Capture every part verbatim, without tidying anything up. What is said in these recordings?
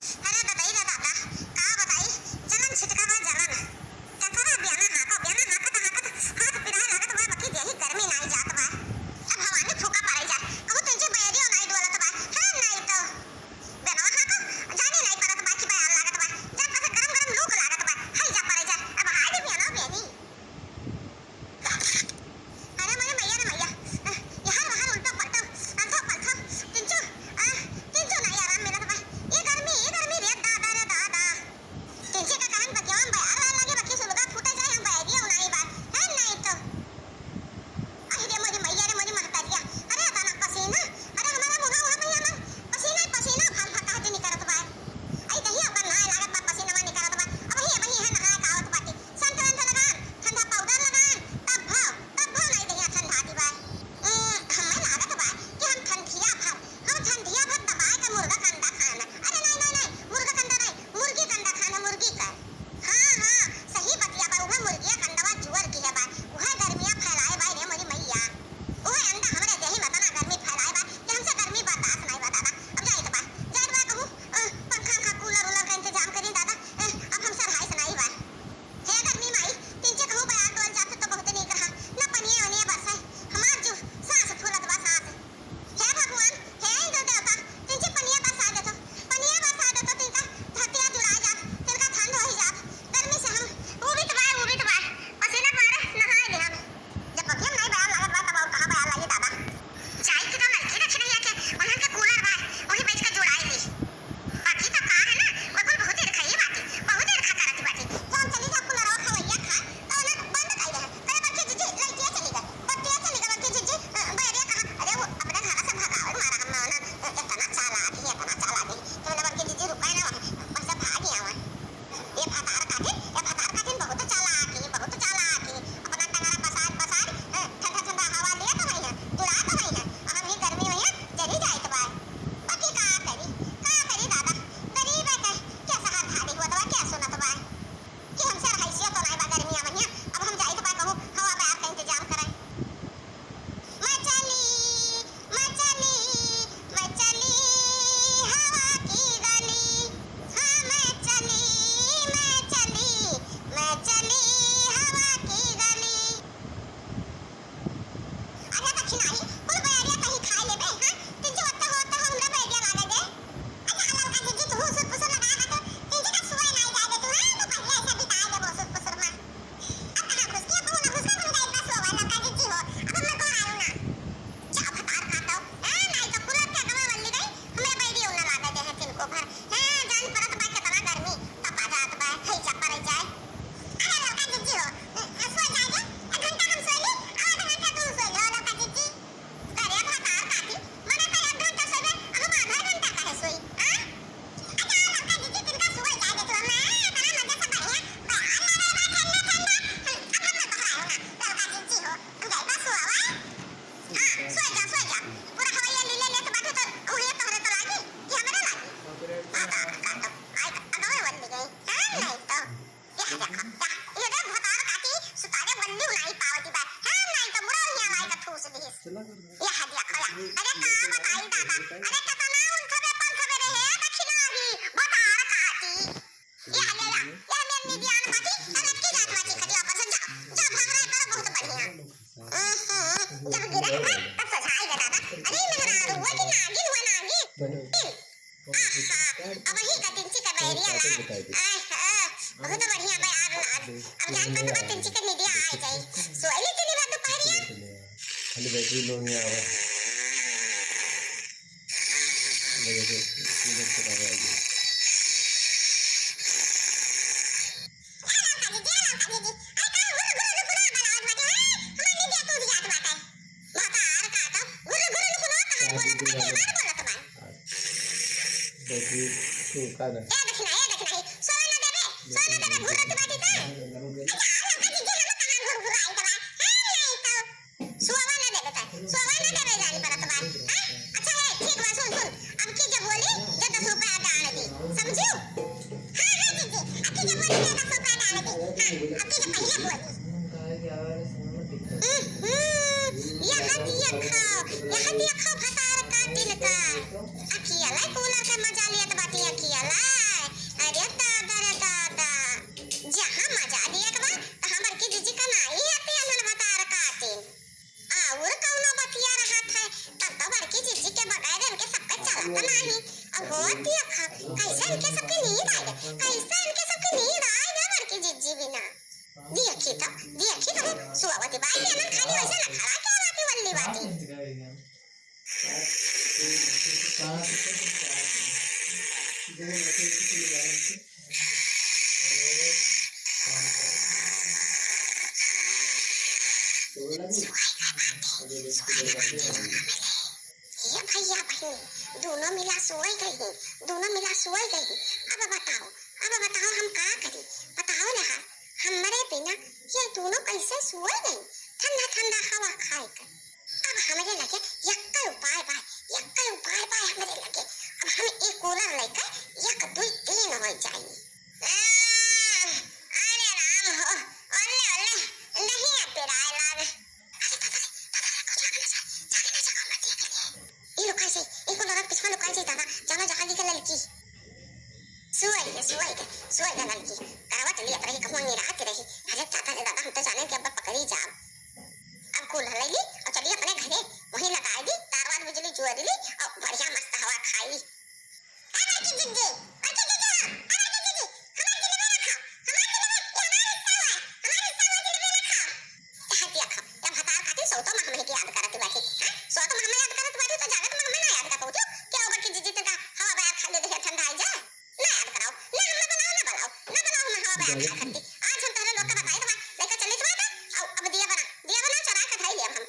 अरे ददई रे दादा, का बताई, जलन छिटका बा, जलन। चकरा बियाना हाको, बियाना हाकत, हाकत हाथ पिराए लागत बा, बाकी देही गर्मी नाई जात बा। अब भवानी फूका पड़े जा, कहूँ तुझे बैरियो नाई डोलत बा, है नाई तो। बेनवा हाको, जानी नाई परत बा कि बयार लागत बा, जा कथा गरम गरम लूक लागत बा, हई जा पड़े जा, अब हाय रे बियाना बेनी। अरे मोरे मइया रे मइया, अ, यहाँ वहाँ उल्टो पल्टो, अलथो पलथो, तिनचो, अ, तिनचो नाई आराम मिलत बा। ये गर्मी, ये गर्मी रे दादा रे दादा। तिनचे का कहन बतियावन बयार लागे, बाकी सुलगा फूटे जाए, हम बयारिया उनाई बा। है नाई तो। अहि रे मोरी मइया रे मोरी महतारिया। अरे अतना पसीना, अरे हमारा मुँहा उहा भइया हमार पसीना ही पसीना फल फकाहट निकरत बा। आई दहिया ओकर नहाए लागत बा, पसीनवा निकरत बा। अबही, अबही है नहाए का आवत बाटे। संत वंत लगान, ठंडा पाउडर लगान, तब भाव, तब भाव नाई दहिया ठंडाती बा। उम, हमें लागत बा कि हम ठंडिया भर, हम ठंडिया भर दबाए के मुर्गा कंडा खान। अरे नाई, नाई, नाई, मुर्गा कंडा नाई, मुर्गी कंडा खान, मुर्गी का। हाँ, हाँ, सही बतिया बा, उहे मुर्गिया कंडवा जुअर की है बा, उहे गर्मिया फैलाए बा रे मोरी मइया। उहे अंडा हमरे देही में तना गर्मी फैलाए बा कि हमसे गर्मी बर्दाश्त नाई बा दादा। अब जाइत बा, जाइत बा कहूँ, अ, पंखा, पंखा, कूलर, उलर का इंतजाम करी दादा। अ, अब हमसे रहाइस नाई बा। हे गर्मी माई, तिनचे कहूँ बयार डोल जात तो बहुत नीक रहा। न पनिया वनिया बरसे, हमार जू सांस फूलत बा सांस। हे भगवान, हे इंद्र देवता, तिनचे पनिया बरसा देतो, पनिया बरसा देतो, तिनका धरतिया जुड़ा जात, तिनका ठंड होई जात, गर्मी से हम उबित बा, उबित बा, पसीना मारे नहाए ले हम। जब पखियन नहीं बयार लागत बा, तब और कहाँ बयार लागी दादा? जाई के तो नलकी रखी नहीं आके, उन्हन के कूलर बा, वही बैठ के जुड़ाई ली। बाकी तो का है ना, वो कुल बहुत देर खाइए बाटी, बहुत देर खा करत बाटी। जब चली जा कूलर और खवैया खा, तो ना बंद कर दे। अरे बड़की जीजी, लड़किया चली गई, बड़किया चली गई, बड़की जीजी, अ, बैरिया कहाँ? अरे वो अपने घर से भगावे मारा हम ना, अ, इतना चालाक ही, इतना चालाक ही। तो ना बड़की जीजी रुका है ना वहाँ, वहाँ से भाग गया वहाँ। ये भतार काटिन, ये भतार काटिन बहुत चालाक ही, बहुत चालाक ही। अपना टंगरा पसार, पसार, अ, ठंडा, ठंडा हवा लेत हई है, जुड़ात हई है। हम ही गर्मी में है, जरी जाइत बा। बाकी का करी, का करी दादा? गरीब है के, के सहर धारी होत बा, के सुनत बा? कि हमसे रहाइसियो तो नाई बा गर्मिया में, अब हम जाइत बा कहूँ हवा बयार का इंतजाम करें। मैं चली, मैं चली, मैं चली हवा की गली। हाँ, मैं चली, मैं चली, मैं चली हवा की गली। अरे दखिनाही, कुल बैरिया कहीं खाए लेबे, हाँ? तिनके ओत्ता हो, ओत्ता हो, हमरा बैरिया लागे दे। अच्छा, ललका जीजी, तू हुसुर फुसुर लगा ना तो, तिनके का सुए नाई जाए दे तू, हाँ? तू पहिले ऐसे बिताए देबो हुसुर फुसुर में। अब कहाँ घुस के, अब ना घुस के, हम जाए बस हो, ललका जीजी हो, अब हम को आयो ना। जा भतार काटो, हाँ? नाई तो कूलर के गवा वल्ली गई, हमरा बैरियो ना लागे दे है तिनको भर। हाँ, जान परत बा केतना गर्मी, तपा जात बा, हई जा परे जाए। अरे ललका जीजी हो, अ, अ, सोई जाए रे, एक घंटा हम सोई ली, आधा घंटा तू सोई लो ललका जीजी। अरे भतार काटी, मने तो एक घंटा सोई बे, हम आधा घंटा काहे सोई, हाँ? अच्छा ललका जीजी तिनका सोई जाए दे तू, हमें इतना मजा से बढ़िया, बयार लगे बा ठंडा ठंडा, हम, अब हम ना घबराए ना, ललका जीजी हो, हम जाए बा सोवा। हाँ, सोई जा, सोई जा। पूरा हवैया लीले लेत बाटे तो उहे तोहरे तो लागी कि हमरे लागी? भतार काटो। आई तो अगवे वल्ली गई। हाँ, नहीं तो। यह देखो, यह, ये देख भतार काटी, सुतारे वल्ली उनाई पावती बा। हाँ, नहीं तो मुड़ा यहाँ आई तो ठूस दिस। यह देखो, यह। अरे का बताई दादा? अरे कितना उलथबे पलथबे रहे, दखिनाही, भतार काटी। या ले या, या मेर निदियान बाटी, अरे की जात बाटी खटिया पर से जा, जा भंगड़ा करो बहुत बढ़िया। हम्म, जब गिरे ना, तब सजाई गे दादा। अरे मेहरारू हुआ कि नागिन हुआ नागिन। आहा, अब वही का तिनची का बैरिया ला। आहा, बहुत बढ़िया बा यार, आज। अब जान पर तो तिनची का निदिया आ जाई। सोई ली तिनी बार दोपहरिया। खाली बैटरी लो नहीं आवा। लगे तो इधर से आवाज आई। बैटरी छू का दे। ए दखिना, ए दखिना, सोना देबे, सोना देबे, घूरत बाटी का? अच्छा, लड़का जीजी, हम कहाँ घूर घूर आई तबा? हाँ, नहीं तो। सोवा ना देबे त, सोवा ना देबे जानी परत बा। हाँ? अच्छा है, ठीक बा, सुन, सुन। अब की जब बोली, जे दस रुपया डाल दी। समझू? हाँ, हाँ, जीजी। अब की जब बोली, जे दस रुपया डाल दी। हाँ, अब की जब पहले बोली। हम्म, हम्म, यहाँ दिया खाओ, यहाँ दिया खाओ भतार काटिन का। अखिया लाई कूलर के मजा लियत बाटी अखिया लाई। कैसे इनके सबके नींद आए, कैसे इनके सबके नींद आए ना बड़की जिज्जी बिना। देखी तो, देखी तो, सुआवती बाई के अनन खाली वैसे ना खड़ा क्या बाती वल्ली बाती। ए भैया बहिनी, दोनों मिला सोई गई, दोनों मिला सोई गई। अब बताओ, अब बताओ हम का करी? बताओ ना, हमरे बिना ये दोनों कैसे सोई गई ठंडा ठंडा हवा खाए कर? अब हमरे लगे यक्कै उपाय बा, यक्कै उपाय बा हमरे लगे। अब हम एक कूलर लेकर एक दुई तीन हो जाई। आ, अरे राम हो, ओले ओले, नहीं अब पिराए लाग। अरे दादा रे, दादा रे, कुछ आगे ना जाए, जागे ना जाए, मत ये करिए। ई लुकाई से, ई कुल औरत पिछवा लुकाई से दादा, जाना जहाँ की के ललकी। सुअई के, सुअई के, सुअई के ललकी। करवट लियत रही, कहूँ अंगिरात रही। अरे दादा रे दादा, हम तो जाने कि अब पकड़ी जाब। अब कुल ले ली और चली अपने घरे, वहीं लगाई दी, तार वार बिजली जोड़ ली और बढ़िया मस्त हवा खाई। ए बड़की जिज्जी, बड़की जिज्जी हो, ए बड़की जिज्जी, हमार जिलेबी रखा, हमार जिलेबी, ये हमार हिस्सा हुआ, हमार हिस्सा हुआ जिलेबी ना खाओ। कहा दिया खाओ, जब भतार खातिर सौतो में हमें के याद करत बाटी, हैं? सौतो में हमें याद करत बाटी तो जागत में हमें ना याद कर पाउती हो? क्या हो बड़की जिज्जी तनका हवा बयार खा ले दे ठंडा आई जाए? ना याद कराओ, ना हमें बुलाओ, ना बुलाओ, ना बुलाओ हमें हवा बयार खाए खातिर। आज हम तहरे लोग का बताई तो बा, लेकर चली तुम्हारे, आओ अब दिया बना, दिया बना चुरा के खाई लिया हम।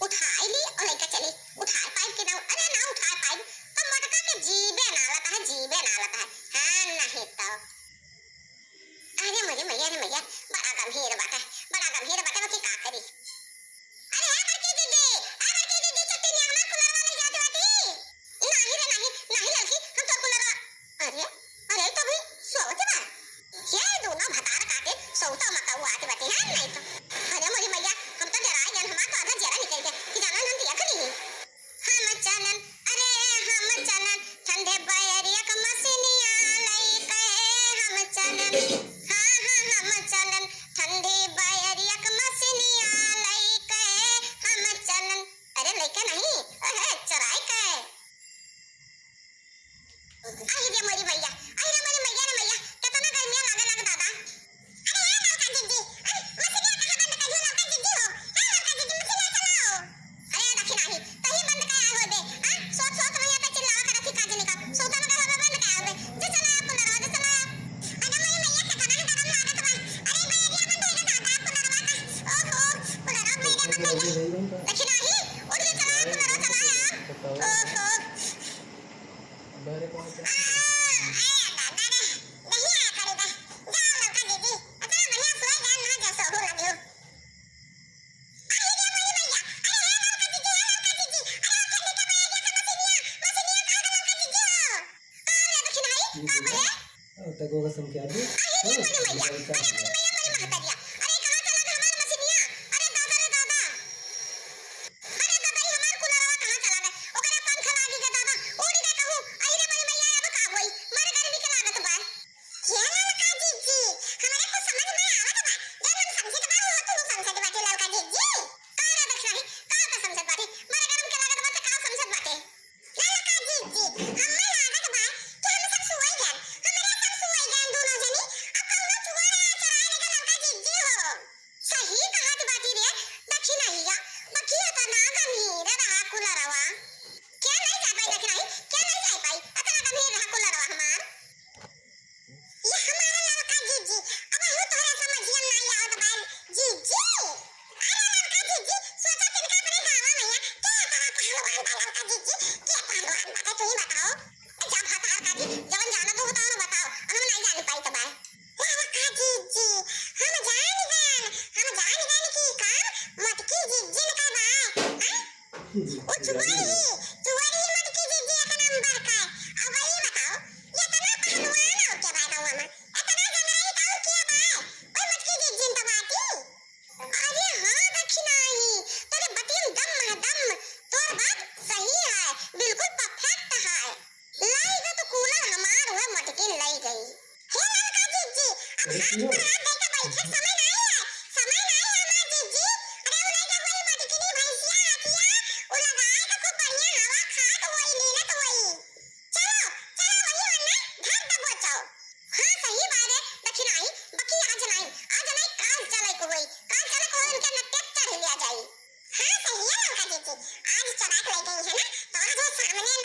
उठाई ली और लइका चली। उठाए पाइब कि ना? अरे ना उठाए पाइब, तो मोटका के जीबे ना लता है, जीबे ना लता है। हाँ, नहीं तो। अरे मोरी मैया रे मैया, बड़ा गंभीर बात है, बड़ा गंभीर बात है, बाकी का करी? अरे ए बड़की दीदी, ए बड़की दीदी, चट्टी ने हमार कुलरवा ले जात बाटी। नहीं रे नहीं, नहीं ललकी, हम तो कुलरवा अरे, अरे, तो भी सोवत बा। ये दोनों भतार काटे सौता मका हुआ आते बाटे हैं, नहीं तो। अरे मोरी मैया, हम तो डराए गए, हमार तो आधा जेरा निकल गया कि जाना नंद या खड़ी है। हम चलन, अरे हम चलन, ठंडे बयरिया का मसीनिया लई के हम चलन। हाँ, हाँ, हम चलन, ठंडी बयरिया का मसीनिया लई के हम चलन। अरे लइका नहीं, अरे चुराई के। आई रे मोरी मैया, आई रे मोरी मैया रे मैया, केतना गर्मिया लागे लागे दादा। अरे ए ललका जिज्जी, अरे मछलिया कहाँ बंद कर दियो ललका जिज्जी हो? ए ललका जिज्जी, मछलिया चलाओ। अरे दखिनाही, तही बंद कर आए हो बे, हाँ? सोत सोत मैया पे चिल्लावा करत ही काजनी का, सोता में का हो बे बंद कर आए हो बे, जो चला आप कुलरवा, जो चला आप। अरे मोरी मैया, केतना गरम लागत बा। अरे बैरिया बंद हो गया दादा, कुलरवा का। ओहो, कुलरवा बैरिया बंद हो गया। दखिनाही, उठ के चला आप कुलरवा, चला आप। ओहो। बाहरे कौन सा? आ, ए, दादा रे, नहीं आया करेगा। जा, ललका दीदी, इतना बढ़िया सोए जान ना जैसे हो लगी हो। अरे रे मोरी मैया, अरे हे ललका दीदी, हे ललका दीदी, अरे ठंडी का बैरिया का मसीनिया, मसीनिया का ललका दीदी हो। का रे दखिनाही, का बोले? और तक होगा समझा दे। अरे रे मोरी मैया, अरे मोरी मैया, मोरी महतरिया, अरे कहाँ चला गए हमार मसीनिया? अरे दादा रे दादा। अरे दादा, ई हमार कुलरवा कहाँ चला गए? ओकरे पंख लागी के दादा, उड़ी गए कहूँ। आई रे मोरी मैया, अब का होई? मर गर्मी के लागत बा। क्या ललका जिज्जी? हमारे कुछ समझ में आवत बा। जब हम समझत बा, वो तू समझत बाटे ललका जिज्जी। का रे दखिनाही? का का समझत बाटे? मर गरम के लागत बा, त का समझत बाटे? ललका जिज्जी, हमें लागत बा कि हम सब सुअई गन। हमरे सब सुअई गन दोनों जनी। अब कौनो चुआ चुराए लेके ललका जिज्जी हो। सही कहत बाटी रे दखिनहिया, बकिया त ना गम्हीर रहा कुलरवा। क्या नहीं जा पाई दखिनही, क्या नहीं जा पाई? अतना गम्हीर रहा कुलरवा हमार। ये हमारा ललका जिज्जी, अब अहू तोहरा समझिया में नहीं आवत बा, जिज्जी। अरे ललका जिज्जी, सोचा तिनका अपने गाँव में है, के अतना पहलवान बा ललका जिज्जी, के पहलवान बा, तू ही बताओ। जब हतार काटी, जवन जानत हो बताओ ना, बताओ, हम नहीं जान पाई तो बा। ललका जिज्जी, हम जान गन, हम जान गन कि काम मोटकी जिज्जिन का बा, हाँ? उ चुअर ही, चुअर ही मोटकी जिज्जी एक नंबर का। अब वही बताओ, ये इतना पहलवान हो के बा गाँव में, इतना जंगलाई का हो के बा, कोई मोटकी जिज्जिन तो बाटी? अरे हाँ दखिनाही, तोरे बतिया में दम है दम, तोर बात सही है, बिल्कुल perfect है। लाई गई तो कूलर हमार हुए मटकिन लाई गई। हे ललका जिज्जी, अब हाथ पर हाथ दे के बैठे समय नहीं है, समय नहीं है हमार जिज्जी। अरे उ नहीं जब वही मटकिनी भैंसिया हथिया, उ लगाए तो खूब बढ़िया हवा खात वही लीलत वही। चलो, चलो। कल चलो कोई उनके न ट्रैक्टर ही लिया जाई। हाँ, सही है ललका जीजी, आज चोरा के ले गई है ना, तो आज वो सामने